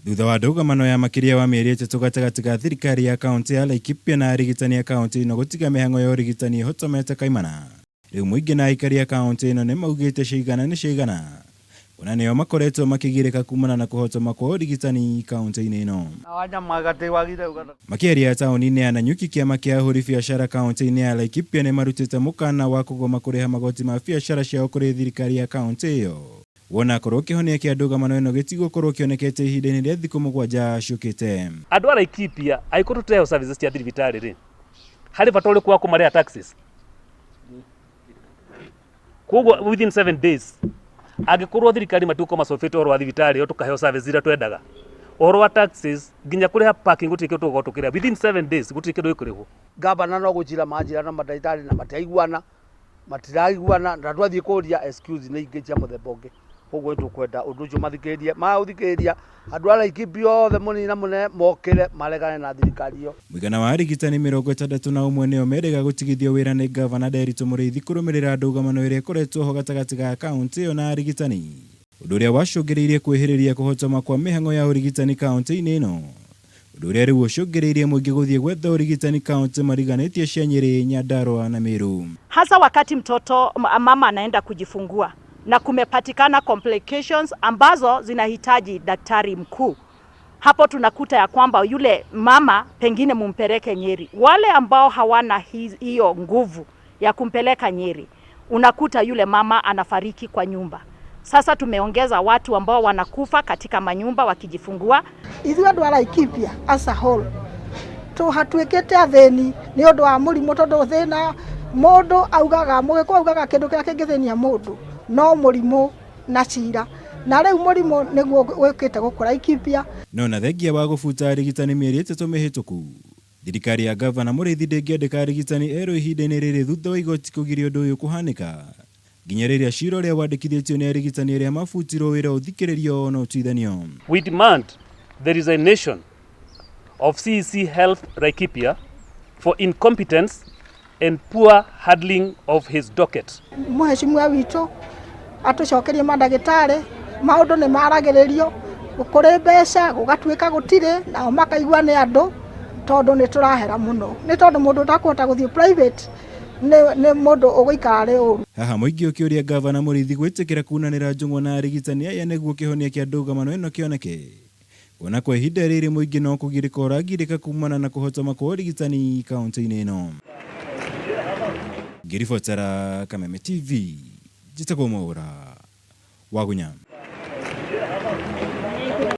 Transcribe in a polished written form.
Thutha wa ndũgamano ya makĩria wa mĩeri 3 gatagatĩ ga thirikari ya kaũntĩ ya Laikipia na arigitani a kaũntĩ ĩno gũtiga mĩhang'o ya ũrigitani ĩhotomete kaimana. Rĩu mũingĩ na aikari a kaũntĩ ĩno nĩ maugĩte ciaigana nĩ ciaigana kuona nĩo makoretwo makĩgirĩka kumana na kũhotoma kwa ũrigitani kaũntĩ-inĩ ĩno. Makĩaria taũni-inĩ ya Nanyuki, kĩama kĩa ahũri biacara kaũntĩ-inĩ ya Laikipia nĩ marutĩte mũkana wa kũgoma kũrĩha magoti ma biacara ciao kũrĩ thirikari ya kaũntĩ ĩyo wona korwo kĩhonia kĩa ndũgamano ĩno gĩtigũkorwo kĩonekete ihinda-inĩ rĩa thikũ 7 ciũkĩte. Andũ a Laikipia angĩkorwo tũtiraheo services cia thibitarĩ rĩ, harĩ bata ũrĩkũ wa kũmarĩha taxes? Koguo within 7 days angĩkorwo thirikari matigũkorwo masolvĩte ũhoro wa thibitarĩ ĩyo, tũkaheo service iria twendaga, ũhoro wa taxes nginya kũrĩha parking, gũtirĩ kĩndũ tũgũkorwo tũkĩrĩha. Within 7 days gũtirĩ kĩndũ gĩkũrĩhwo. Gavana no gũcira manjira na mandagĩtarĩ na matiaiguana, matiraiguana, na twathiĩ kũria excuse nĩ ingĩ cia mũthemba ũngĩ. Koguo nĩ tũkwenda ũndũ ũcio mathikĩrĩrie, maũthikĩrĩria andũ a Laikipia othe, mũnini na mũnene, mokĩre maregane na thirikari ĩyo. Mũigana wa arigitani 61 nĩo merĩga gũtigithio wĩra nĩ gavana Nderitu Mũrĩithi kũrũmĩrĩra ndũgamano ĩrĩa ĩkoretwo ho gatagatĩ ga kaũntĩ ĩyo na arigitani, ũndũ ũrĩa wacũngĩrĩirie kwĩhĩrĩria kũhotoma kwa mĩhang'o ya ũrigitani kaũntĩ-inĩ ĩno, ũndũ ũrĩa rĩu ũcũngĩrĩirie mũingĩ gũthiĩ gwetha ũrigitani kaũntĩ mariganĩtie cia Nyĩrĩ, Nyandarua na Meru. Hasa wakati mtoto mama anaenda kujifungua na kumepatikana complications ambazo zinahitaji daktari mkuu. Hapo tunakuta ya kwamba yule mama pengine mumpeleke Nyeri. Wale ambao hawana hiyo nguvu ya kumpeleka Nyeri, unakuta yule mama anafariki kwa nyumba. Sasa tumeongeza watu ambao wanakufa katika manyumba wakijifungua. Ithuĩ andũ a Laikipia as a whole tũhatuĩkĩte athĩni nĩ ũndũ wa mũrimũ, tondũ thĩna mũndũ augaga, mũgĩkũyũ augaga, kĩndũ kĩrĩa kĩngĩthĩnia mũndũ no mũrimũ na cira, na rĩu mũrimũ nĩguo wĩkĩte gũkũ Laikipia. No na thengia wa gũbuta arigitani mĩeri 3 mĩhĩtũku, thirikari ya gavana Mũrĩithi ndĩngĩandĩka arigitani erũ ihinda-inĩ rĩrĩ thutha wa igoti kũgiria ũndũ ũyũ kũhanĩka nginya rĩrĩa cira ũrĩa wandĩkithĩtio nĩ arigitani arĩa mabutirwo wĩra ũthikĩrĩrio na ũtuithanio. We demand the resignation of CEC Health Laikipia for incompetence and poor handling of his docket. Mũhecimiwa witũ atũcokerie mandagĩtarĩ, maũndũ nĩ maragĩrĩrio, kũrĩ mbeca gũgatuĩka gũtirĩ, nao makaigua nĩ andũ, tondũ nĩ tũrahera mũno, nĩ tondũ mũndũ ũtakũhota gũthiĩ private nĩ mũndũ ũgũikara arĩ ũru. Haha mũingĩ ũkĩũria gavana Mũrĩithi gwĩtĩkĩra kunanĩra njũng'wa na arigitani aya nĩguo kĩhonia kĩa ndũgamano ĩno kĩoneke, kuona kwa ihinda rĩrĩ mũingĩ no kũgirĩka ũragirĩka kumana na kũhotoma kwa ũrigitani kaũntĩ-inĩ ĩno. Ngĩribotera Kameme TV, njĩtagwo Mwaũra Wagunya.